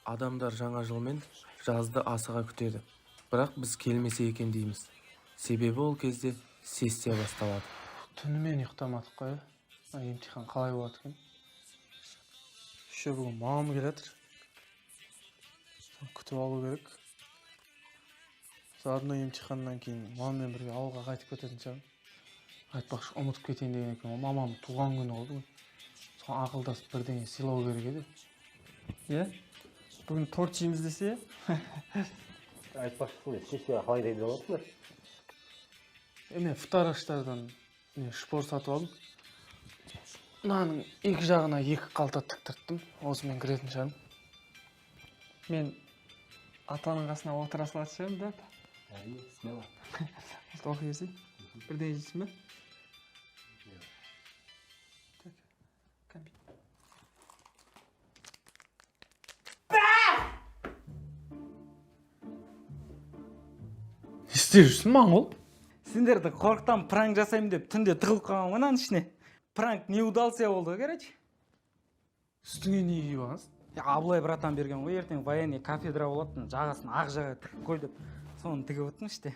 Адамдар жаңа жыл мен жазды асыға күтеді, бірақ біз келмесе екен дейміз, себебі ол кезде сессия басталады. Түнімен ұйықтамадық қой, иә? Емтихан қалай болады екен? Еще бүгін мамам келе жатыр, күтіп алу керек. Заодно емтиханнан кейін мамаммен бірге ауылға қайтып кететін шығармын. Айтпақшы, ұмытып кетейін деген екен ғой, мамамның туған күні ғой бүгін, соған ақылдасып бірдеңе сыйлау керек еді. Иә, бүгін торт жейміз десе. Айтпақшы, сендер сессияға қалай дайындалып? Мен втораштардан не шпор сатып алдым, мынаның екі жағына екі қалта тіктірттім, осымен кіретін шығармын. Мен атаның қасына отыра салатын шығармын да, ата. Әрине, смело. Оқи берсей, бірдеңе жейсің ба? Так, кәмпит. Не істеп жүрсің, моңғол? Сендерді қорқытам, пранк жасаймын деп түнде тығылып қалған ғой мынаның ішіне. Пранк не удался болды ғой, короче. Үстіңе не киіп алғансың? Абылай братан берген ғой, ертең военный кафедра болады, жағасын ақ жаға тігіп қой деп, соны тігіп отырмын іште.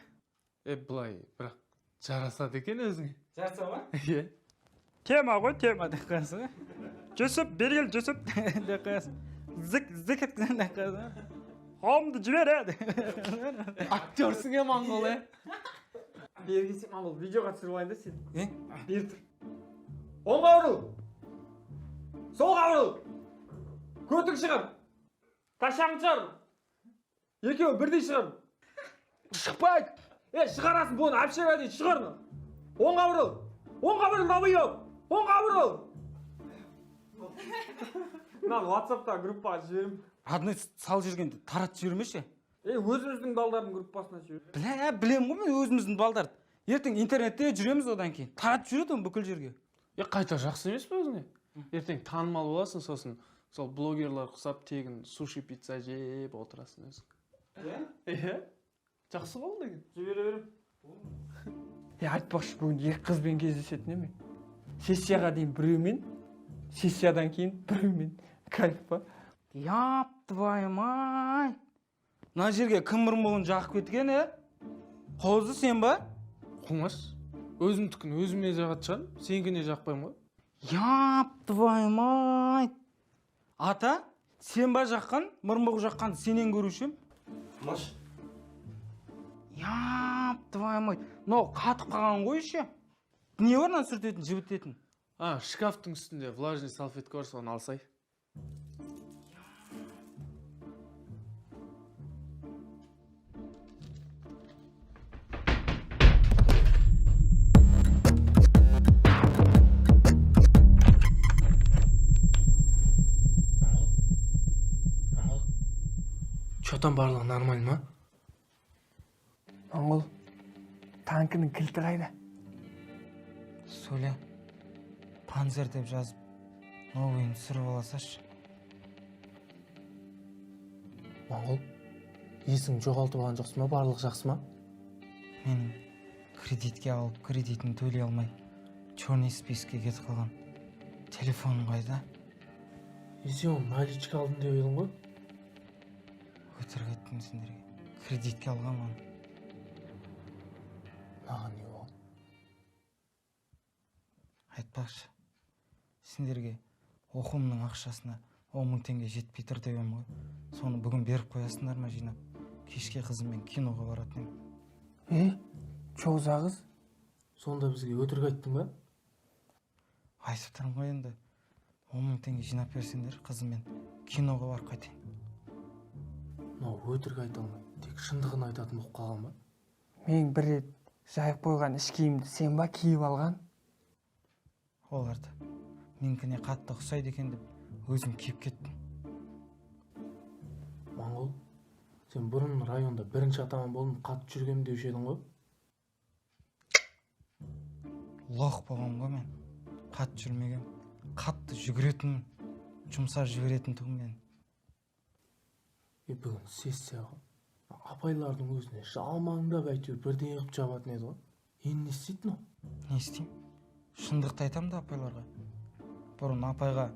Е, былай бірақ жарасады екен өзіңе. Жараса ма? Иә. Тема ғой, тема деп қоясың ғой. Жүсіп, бері кел, Жүсіп деп қоясың. Зік зік еткіземін деп қоясың. Қолымды жібер, е деп. Актерсің, е, моңғол, е. Бері келсем, моңғол, видеоға түсіріп алайын да сені. Е? Бері тұр. Оңға бұрыл, солға бұрыл, көтің шығар, ташаңды шығар, екеуі бірдей шығар. Шықпайды, е, шығарасың, бұны общага дейін шығар. Оңға бұрыл, оңға бұрыл, долбоеб, оңға бұрыл. Мынаны ватсапта группаға жіберемін. Родной, салып жүргенде таратып жібермеші. Е, өзіміздің балдардың группасына жібер. Бля, білемін ғой мен өзіміздің балдарды. Ертең интернетте жүреміз, одан кейін таратып жүреді оны бүкіл жерге. Е, қайта жақсы емес пе өзіңе? Ертең танымал боласың, сосын сол блогерлар құсап тегін суши, пицца жеп отырасың өзің. Иә. Иә, жақсы ғой деген. Жібере беремін. Е, айтпақшы, бүгін екі қызбен кездесетін едім мен. Сессияға дейін біреумен, сессиядан кейін біреумен. Кайф па? Яп твою мать, мына жерге кім мұрын жағып кеткен, е? Қозы, сен ба? Қумаш, өзімдікін өзіме жағатын шығармын, сенікіне жақпаймын ғой. Яп твою мать, ата, сен ба жаққан? Мұрынбоқ жаққанды сенен көруші едім. Маш. Яп твою мать, мынау қатып қалған ғой еще. Не бар мынаны сүртетін, жібітетін? А, шкафтың үстінде влажный салфетка бар, соны алсай. Моңғол, моңғол, че там, барлығы нормально ма? Моңғол, танкінің кілті қайда? Сөйле, панзер деп жазып, новыйын түсіріп ала салшы. Моңғол, есің жоғалтып алған жоқсың ба? Барлығы жақсы ма? Менің кредитке алып, кредитін төлей алмай, черный списокке кетіп қалған телефоным қайда? Е, сен оны наличка алдым деп едің ғой. Өтірік айттым сендерге, кредитке алғанмын оны. Маған не болған? Айтпақшы, сендерге оқуымның ақшасына 10 000 теңге жетпей тұр деп едім ғой, соны бүгін беріп қоясыңдар ма жинап? Кешке қызыммен киноға баратын едім. Е, че за қыз? Сонда бізге өтірік айттың ба? Айтып тұрмын ғой енді, 10 000 теңге жинап берсеңдер, қызыммен киноға барып қайтайын. Мынау өтірік айта алмай, тек шындығын айтатын болып қалған ба? Мен бір рет жайып қойған іш киімді сен ба киіп алған? Оларды менікіне қатты ұқсайды екен деп өзім киіп кеттім. Моңғол, сен бұрын районда бірінші атаман болдым, қатты жүргенмін деуші едің ғой. Лох болғанмын ғой мен, қатты жүрмегенмін, қатты жүгіретінмін, жұмсап жіберетін тұғын мен. Е, бүгін сессия ғой, апайлардың өзіне жалмаңдап әйтеуір бірдеңе қылып жабатын еді ғой. Енді не істейді мынау? Не істеймін, шындықты айтамын да апайларға. Бұрын апайға: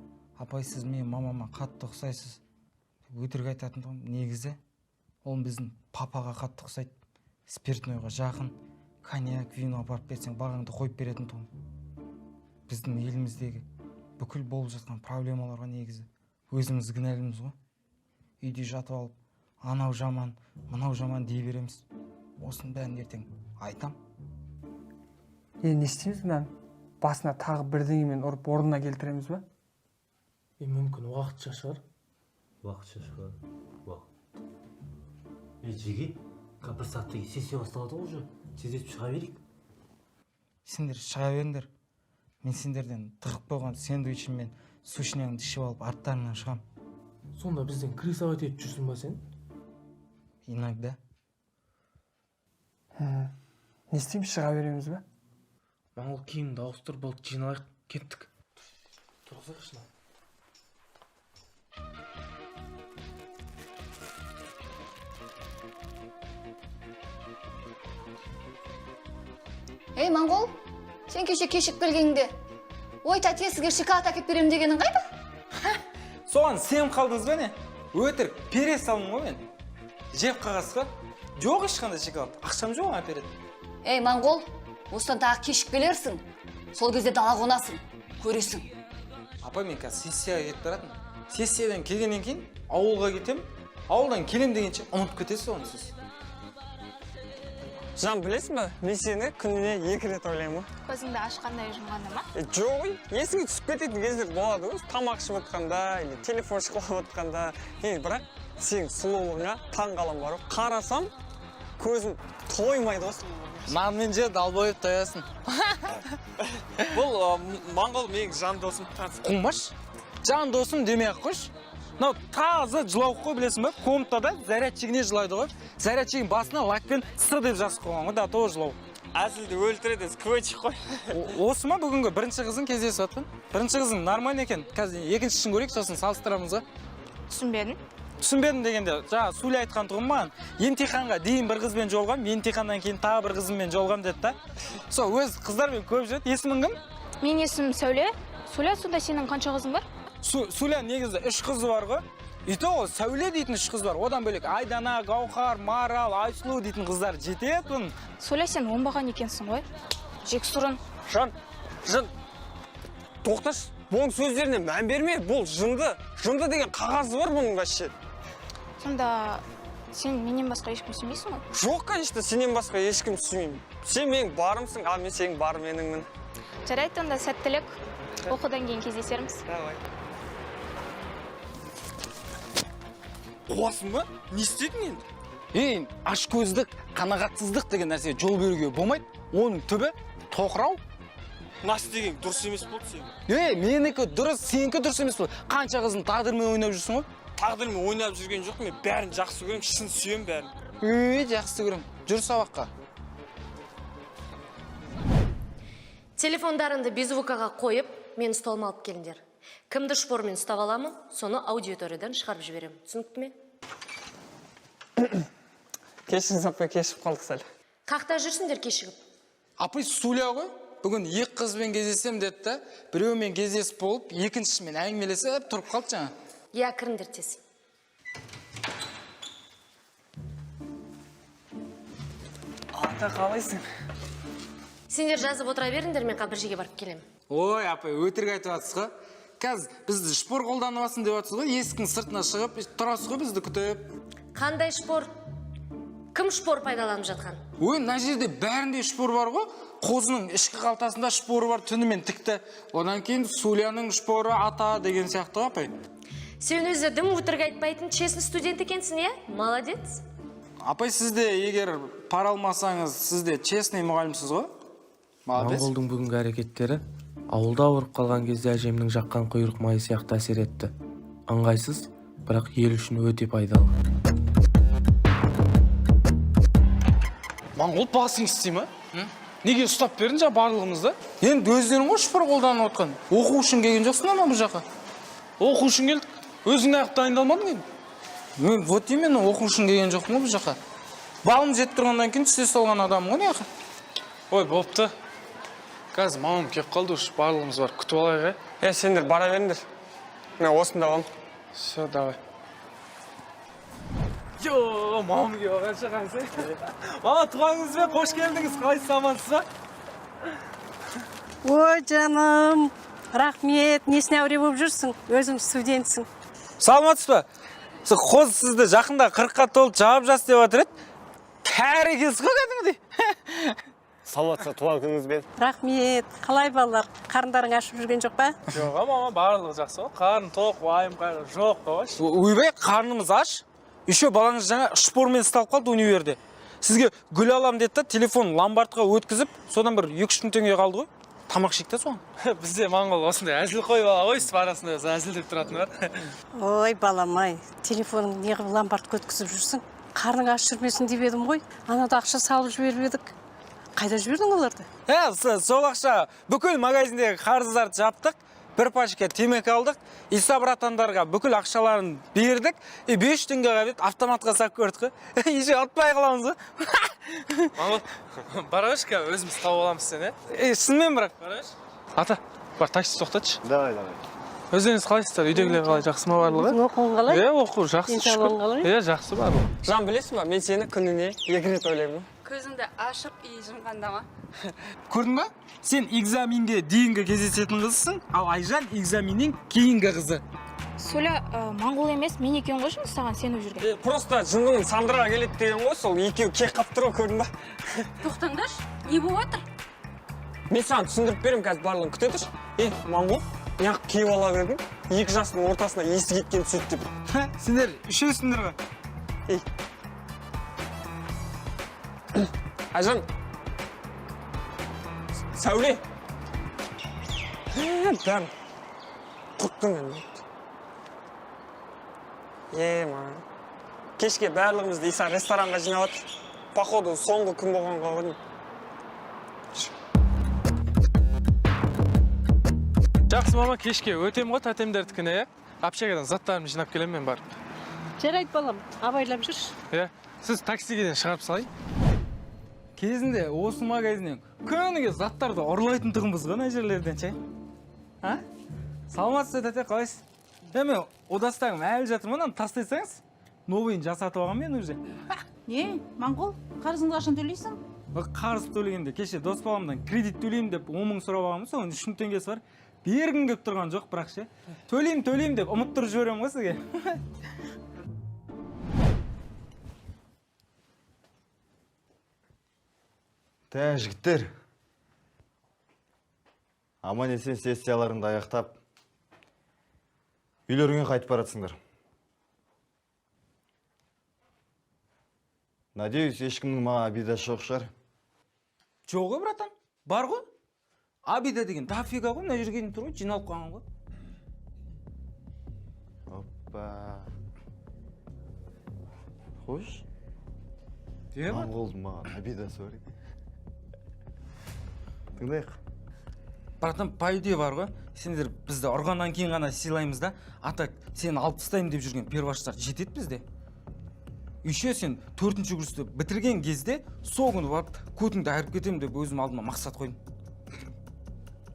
«Апай, сіз менің мамама қатты ұқсайсыз» Өтірік айтатын тұғым. Негізі ол біздің папаға қатты ұқсайды. Спиртнойға жақын, коньяк, вино апарып берсең, бағаңды қойып беретін тұғым. Біздің еліміздегі бүкіл болып жатқан проблемаларға негізі өзіміз кінәліміз ғой. Үйде жатып алып, анау жаман, мынау жаман дей береміз. Осының бәрін ертең айтам. Енді не істейміз мынаны? Басына тағы бірдеңемен ұрып орнына келтіреміз ба? Е, мүмкін уақытша шығар. Уақытша шығар. Уақыт. Е, жеге, бір сағаттан кейін сессия басталады ғой уже. Тездетіп шыға берейік. Сендер шыға беріңдер. Мен сендерден тығып қойған сэндвичім мен сушняңды ішіп алып арттарыңнан шығам. Сонда бізден крысовать етіп жүрсің ба сен? Иногда. Не істейміз, шыға береміз ба? Моңғол, киіміңді ауыстыр, болды, жиналайық, кеттік. Тұрғызайықшы мынаны. Ей, Моңғол, сен кеше кешігіп келгеніңде «Ой, тәте, сізге шоколад әкеліп беремін» дегенің қайда? Соған сеніп қалдыңыз ба, не? Өтірік пере салдым ғой мен. Жеп қалғансыз ғой. Жоқ ешқандай шоколад. Ақшам жоқ әпереді. Ей, Моңғол, осыдан тағы кешігіп келерсің, сол кезде дала қонасың, көресің. Апа, мен қазір сессияға кетіп баратырмын. Сессиядан келгеннен кейін ауылға кетемін. Ауылдан келем дегенше ұмытып кетесіз оны сіз. Жан, білесің ба, мен сені күніне 2 рет ойлаймын ғой. Көзіңді ашқанда, жұмғанда ма? Е, жоқ ой, есіңе түсіп кететін кездер болады ғой. Тамақ ішіп отқанда или телефон шұқылап отқанда. Е, бірақ сенің сұлулығыңа таң қаламын бар ғой. Қарасам, көзім тоймайды ғой сұлулығыңа. Нанмен же долбоеб тоясың. Бұл Моңғол, менің жан досым. Қумаш, жан досым демей ақ қойшы. Мынау таза жылауық қой, білесің ба? Комнатада зарядчигіне жылайды ғой. Зарядчигінің басына лакпен «С» деп жазып қойған ғой, да тоже жылауық. Әзілді өлтіреді, сквотчик қой. Осы ма бүгінгі бірінші қызың кездесіп жатқан? Бірінші қызың нормально екен. Қазір екіншісін көрейік, сосын салыстырамыз ғой. Түсінбедім. Түсінбедім дегенде, жаңа Суля айтқан тұғын маған, емтиханға дейін бір қызбен жолығамын, емтиханнан кейін тағы бір қызыммен жолығамын деді да. Сол өз қыздармен көп жүреді. Есімің кім? Менің есімім Сәуле. Сәуле, сонда сенің қанша қызың бар? Суля негізі 3 қызы бар ғой. И то ол Сәуле дейтін 3 қыз бар. Одан бөлек Айдана, Гаухар, Марал, Айсұлу дейтін қыздар жетеді бұның. Сәуле, сен оңбаған екенсің ғой. Жексұрын. Жан, жан, тоқташы, бұның сөздеріне мән берме, бұл жынды. Жынды деген қағазы бар бұның вообще. Сонда сен менен басқа ешкім сүймейсің ғой? Жоқ, конечно, сенен басқа ешкім сүймеймін. Сен менің барымсың, ал мен сенің бар меніңмін. Жарайды, онда сәттілік. Оқудан кейін кездесерміз. Давай. Қуасың ба? Не істедің енді? Ей, ашкөздік, қанағатсыздық деген нәрсеге жол беруге болмайды. Оның түбі тоқырау. Мына істеген дұрыс емес болды сенің. Ей, менікі дұрыс, сенікі дұрыс емес болды. Қанша қыздың тағдырымен ойнап жүрсің ғой? Тағдырмен ойнап жүрген жоқ, мен бәрін жақсы көремін, шын сүйемін бәрін. Ей, жақсы көремін. Жүр сабаққа. Телефондарыңды без звукаға қойып, мен столыма алып келіңдер. Кімді шпормен ұстап аламын, соны аудиториядан шығарып жіберемін. Түсінікті ме? Кешіріңіз, апай, кешігіп қалдық сәл. Қақта жүрсіңдер кешігіп? Апай, Суля ғой. Бүгін 2 қызбен кездесем деді да, біреумен кездесіп болып, екіншісімен әңгімелесіп тұрып қалды жаңа. Иә, кіріңдер тез. Ата, қалайсың? Сендер жазып отыра беріңдер, мен бір жерге барып келемін. Ой, апай, өтірік айтып жатсыз ғой. Қазір бізді шпор қолданып алсын деп жатсыз ғой, есіктің сыртына шығып тұрасыз ғой бізді күтіп. Қандай шпор? Кім шпор пайдаланып жатқан? Ой, мына жерде бәрінде шпор бар ғой. Қозының ішкі қалтасында шпоры бар, түнімен тікті. Одан кейін Суляның шпоры ата деген сияқты ғой, апай. Сен өзі дым өтірік айтпайтын честный студент екенсің, иә? Молодец. Апай, сіз де егер пара алмасаңыз, сіз де честный мұғалімсіз ғой. Молодец. Моңғолдың бүгінгі әрекеттері ауылда ауырып қалған кезде әжемнің жаққан құйрық майы сияқты әсер етті. Ыңғайсыз, бірақ ел үшін өте пайдалы. Моңғол басың істей ма? Неге ұстап бердің жаңа барлығымызды? Енді өздерің ғой шпор қолданып отқан. Оқу үшін келген жоқсыңдар ма бұл жаққа? Оқу үшін келдік. Өзің неғып дайындалмадың енді? Мен вот именно оқу үшін келген жоқпын ғой бұл жаққа. Балым жетіп тұрғаннан кейін түсе салған адаммын ғой неғып. Ой, бопты. Қазір мамам келіп қалды уж, барлығымыз барып күтіп алайық, ә? Е, сендер бара беріңдер. Мен осында боламын. Все, давай. Жо, мамам келіп алған шығарсың. Мама, туған күніңізбен, қош келдіңіз. Қалайсыз, амансыз ба? Ой, жаным, рахмет. Несіне әуре болып жүрсің? Өзің студентсің. Саламатсыз ба? Сол қоз сізді жақында 40-қа толып, жап жас деп жатыр еді. Кәрі екенсіз ғой кәдімгідей. Саламатсыз, туған күніңізбен. Рахмет. Қалай, балалар? Қарындарың ашып жүрген жоқ па? Жоқ, мама, барлығы жақсы ғой. Қарын тоқ, уайым қайғы жоқ қой. Ойбай, қарнымыз аш. Еще балаңыз жаңа шпормен ұсталып қалды универде. Сізге гүл алам деді да, телефон ломбардқа өткізіп, содан бір 2-3 мың теңге қалды ғой. Тамақ ішейік та соған. Бізде моңғол осындай әзілқой бала ғой, өйстіп арасында өзі әзілдеп тұратын бар. Ой, балам ай, телефоныңды неғып ломбардқа өткізіп жүрсің? Қарның аш жүрмесін деп едім ғой. Анада ақша салып жіберіп едік. Қайда жібердің оларды? Ә, сол ақша бүкіл магазиндегі қарыздарды жаптық, бір пачка темекі алдық, Иса братандарға бүкіл ақшаларын бердік, и 5 теңгеге беріп автоматқа салып көрдік қой. Еще ұтпай қаламыз ғой. Моңғол, бара берші, қазір өзіміз тауып аламыз сені, Е, шынымен бірақ. Бара берші. Ата, бар, такси тоқтатшы. Давай, давай. Өздеріңіз қалайсыздар? Үйдегілер қалай, жақсы ма барлығы? Өзің оқуың қалай? Иә, оқу жақсы, Денсаулығың шүкір. қалай? Иә, жақсы барлығы. Жан, білесің ба, мен сені күніне екі рет ойлаймын. Көзіңді ашып и жұмғанда ма? Көрдің ба? Сен экзаменге дейінгі кездесетін қызсың, ал Айжан экзаменнен кейінгі қызы. Соля, моңғол емес, мен екен ғой жынды саған сеніп жүрген. Е, просто жындының сандыраға келеді деген ғой, сол екеуі кек қалып тұр ғой, көрдің ба? Тоқтаңдаршы, не болып жатыр? Мен саған түсіндіріп беремін қазір барлығын, күте тұршы. Е, моңғол, неғып күйеу ала бердің? Екі жастың ортасына есі кеткен түседі деп. Сендер үшеусіңдер ғой. Ей. Айжан. Сәуле. Ә, бәрін құрттың енді. Е, ма. Кешке барлығымызды Иса ресторанға жинап жатыр. Походу, соңғы күн болғанға ғой деймін. Жақсы, мама, кешке өтем ғой тәтемдердікіне, иә? Общагадан заттарымды жинап келемін мен барып. Жарайды, балам, абайлап жүрші. Иә, сіз таксиге дейін шығарып салайын. Кезінде осы магазиннен күніге заттарды ұрлайтын тұғынбыз ғой мына жерлерден ше. А? Саламатсыз ба, тәте, қалайсыз? Е, мен одастағым әлі жатыр ма, мынаны тастай салыңыз. Новыйын жасатып алғанмын мен уже. Не, моңғол, қарызыңды қашан төлейсің? Қарыз төлегенде кеше дос баламдан кредит төлеймін деп 10 мың сұрап алғанмын, соның 3 мың теңгесі бар. Бергім келіп тұрған жоқ, бірақ ше. Төлеймін, төлеймін деп ұмыттырып жіберемін ғой сізге. Тә, жігіттер. Аман есен сессияларыңды аяқтап, үйлеріңе қайтып баратсыңдар. Надеюсь, ешкімнің маған обидасы жоқ шығар. Жоқ қой, братан, бар ғой. Обида деген дофига ғой, мына жерге дейін тұр ғой, жиналып қалған ғой. Опа. Қойшы. Е, бар. Моңғолдың маған обидасы бар екен. Тыңдайық. Братан, по идее бар ғой, сендер бізді ұрғаннан кейін ғана сыйлаймыз да, а так сені алып тастаймын деп жүрген перваштар жетеді бізде. Еще сен төртінші курсты бітірген кезде сол күні барып көтіңді айырып кетемін деп өзім алдыма мақсат қойдым.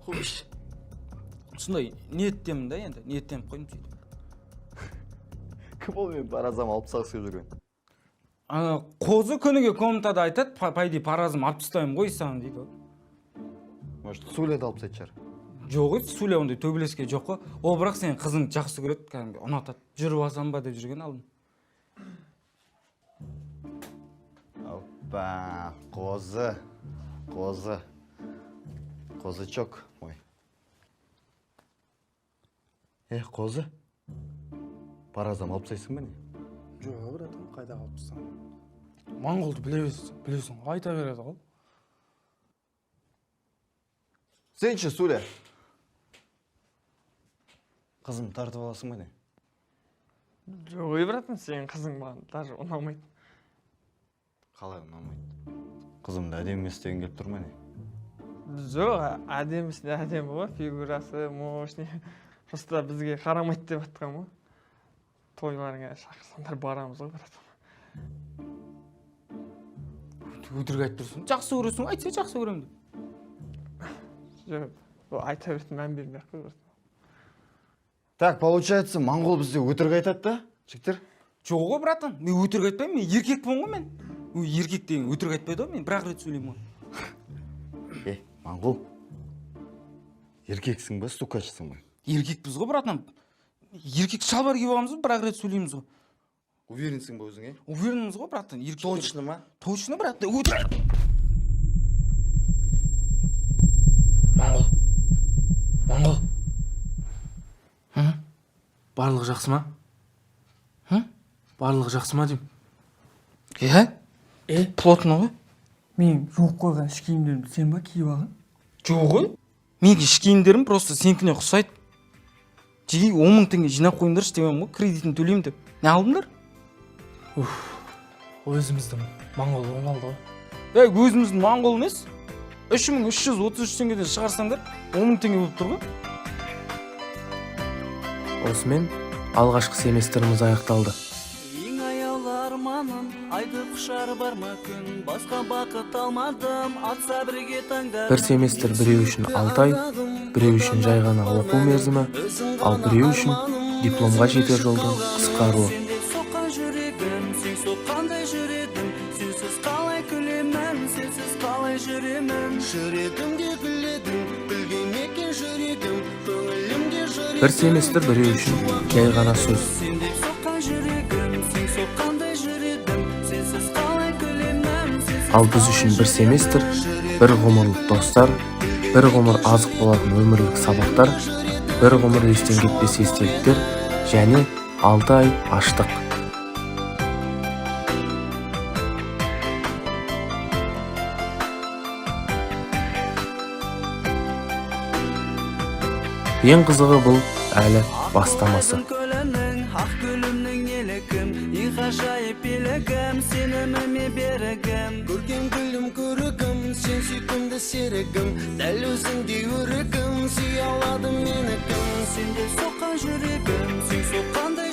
Қойшы. Сондай ниеттемін да енді, ниеттеніп қойдым сөйтіп. Кім ол мен паразам алып тастағысы келіп жүрген? Ана қозы күніге комнатада айтады, по идее паразым алып тастаймын ғой саған дейді ғой. Может, Суля да алып тастайтын шығар. Жоқ ей, Суля ондай төбелеске жоқ қой. Ол бірақ сенің қызыңды жақсы көреді, кәдімгі ұнатады. Жүріп алсам ба деп жүрген алдын. Опа, қозы, қозы, қозычок мой. Е, қозы, паразам алып тастайсың ба не? Жоқ, братан, қайда алып тастаған? Моңғолды білесің ғой, айта береді ғой. Сен ше, Суля? Қызым тартып аласың ба не? Жоқ, ей, братан, сенің қызың маған даже ұнамайды. Қалай ұнамайды? Қызымды әдемі емес деген келіп тұр ма не? Жоқ, әдемісіне әдемі ғой, фигурасы мощный. Просто бізге қарамайды деп жатқан ғой. Тойларыңа шақырсаңдар барамыз ғой, братан. Өтірік айтып тұрсың. Жақсы көресің, айтса жақсы көремін деп. Жоқ, ол айта берсін, мән бермей ақ қой, братан. Так, получается, моңғол бізде өтірік айтады да, жігіттер? Жоқ ғой, братан, мен өтірік айтпаймын, мен еркекпін ғой мен. Ой, еркек деген өтірік айтпайды ғой, мен бір ақ рет сөйлеймін ғой. Е, моңғол, еркексің ба, стукачсың ба? Еркекпіз ғой, братан. Еркек шалбар киіп алғанбыз ғой, бір ақ рет сөйлейміз ғой. Уверенсің ба өзіңе? Уверенміз ғой, братан. Еркектер... Точно ма? Точно, братан. Өтірік. Моңғол, моңғол, барлығы жақсы ма? Барлығы жақсы ма деймін. Иә? Е? Плотно ғой. Мен жуып қойған іш киімдерімді сен ба киіп алған? Жоқ ғой. Менің іш киімдерім просто сенікіне ұқсайды. Жеге 10 000 теңге жинап қойыңдаршы деп едім ғой, кредитін төлеймін деп. Не алдыңдар? Өзіміздің моңғол оңалды ғой. Ей, өзіміздің моңғол емес. 3333 теңгеден шығарсаңдар, 10 000 теңге болып тұр ғой. Осымен алғашқы семестріміз аяқталды. Ең аяулы арманым, айды құшар бар ма күн, басқа бақыт алмадым, атса бірге таңдар. Бір семестр біреу үшін 6 ай, біреу үшін жай ғана оқу мерзімі, ал біреу үшін дипломға жетер жолдың қысқаруы. Сен деп соққан жүрегім, сен соққандай жүрегім, сенсіз қалай күлемін, сенсіз қалай жүремін. Жүрегімде гүледің, күлген екен жүрегім, көңілімде жүрегім. Бір семестр біреу үшін жай ғана сөз. Сен деп соққан жүрегім, сен соққандай жүрегім, сенсіз қалай күлемін, сенсіз. Ал біз үшін бір семестр бір ғұмырлық достар, бір ғұмыр азық болатын өмірлік сабақтар, бір ғұмыр естен кетпес естеліктер және 6 ай аштық. Ең қызығы, бұл әлі бастамасы. Көлінің, ақ гүлімнің елігім, ең ғажайып билігім, сеніміме берігім. Көркем гүлім, көрігім, сен сүйкімді серігім, дәл өзіңдей өрігім, сүйе алады мені кім? Сен деп соққан жүрегім, сен соққандай.